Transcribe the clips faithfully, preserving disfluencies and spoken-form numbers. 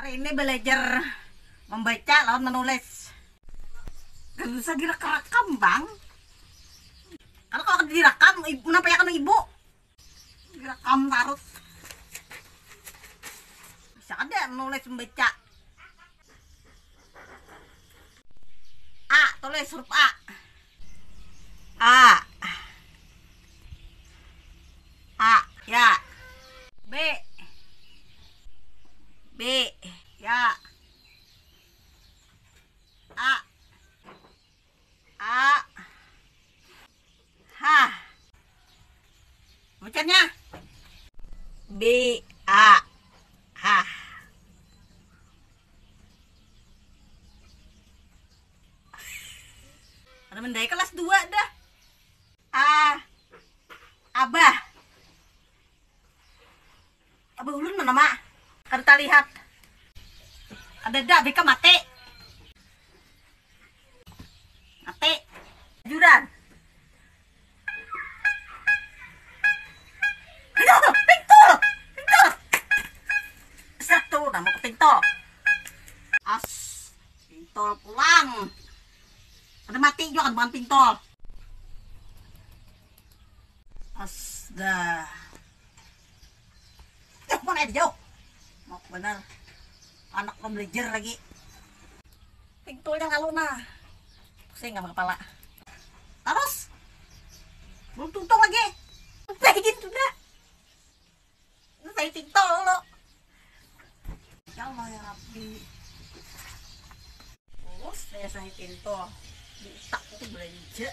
Hari ini belajar membaca lawan menulis. Kada usah direkam, Bang. Karena kalau direkam, ibu, kenapa ya kena ibu? Direkam tarus. Bisa kada menulis membaca? A, tulis huruf A. A. A, ya. B. B, ya. A. A. Hah. Bacanya B A H. Ada mendai kelas dua dah. A. Abah. Abah ulun mana, Mak? Kada terlihat. Ada dah, bika mati. Mati. Juran. Aduh, pintol. Pintol. Serak tuh, nama ke pintol. As, pintol pulang. Ada mati juga kan bukan pintol. As, dah. Jauh mana aja jauh. Mau benar. Anak mau belajar lagi. Pintolnya lalu nah. Pusing sama kepala. Terus. Belum tuntung lagi. Udah gitu dah. Saya pintol lo. Ya Allah ya Rabbi. Terus saya saya pintol. Di utak itu belanja.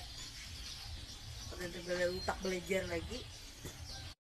Udah utak belajar lagi.